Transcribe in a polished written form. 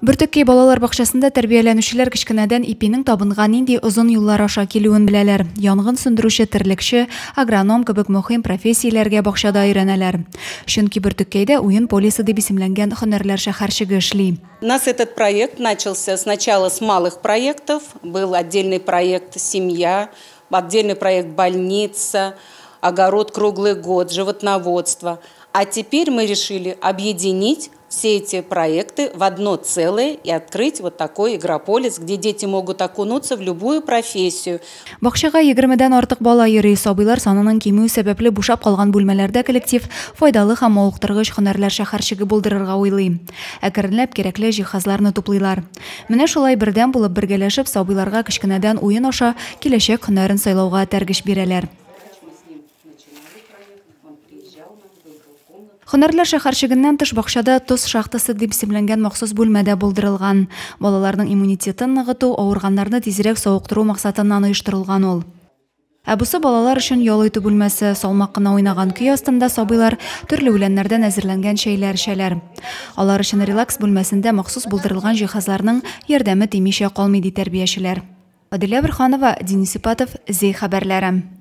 Бөртеккәй балалар бакчасында тәрбияләнүчеләр кечкенәдән ипинең табынга нинди озын юллар аша килүен беләләр. Янгын сүндерүче, терлекче, агроном кебек мөһим профессияләргә бакчада өйрәнәләр. Чөнки Бөртеккәйдә Уен полисы дип исемләнгән һөнәрләр шәһәрчеге эшли. У нас этот проект начался сначала с малых проектов. Был отдельный проект «Семья», отдельный проект «Больница», «Огород круглый год», «Животноводство». А теперь мы решили объединить все эти проекты в одно целое и открыть вот такой игрополис, где дети могут окунуться в любую профессию. Бакчага 20дән артык бала йөри. Сабыйлар санының кимүе сәбәпле бушап калган бүлмәләрдә коллектив файдалы һәм мавыктыргыч һөнәрләр шәһәрчеге булдырырга уйлый. Әкренләп кирәкле җиһазларны туплыйлар. Менә шулай бердәм булып бергәләшеп сабыйларга кечкенәдән уен аша киләчәк һөнәрен сайлауга этәргеч бирәләр. Һөнәрләр шәһәрчегеннән тыш бакчада тоз шахтасы дип исемләнгән махсус бүлмә дә булдырылган. Балаларның иммунитетын ныгыту, авырганнарны тизрәк савыктыру максатыннан оештырылган ул. Ә бусы балалар өчен ял итү бүлмәсе. Салмак кына уйнаган көй астында сабыйлар төрле үләннәрдән әзерләнгән чәйләр эчәләр. Алар өчен релакс бүлмәсендә махсус булдырылган җиһазларның ярдәме тимичә калмый, ди тәрбиячеләр. Адилә Борһанова, Денис Ипатов, Зәй хәбәрләре.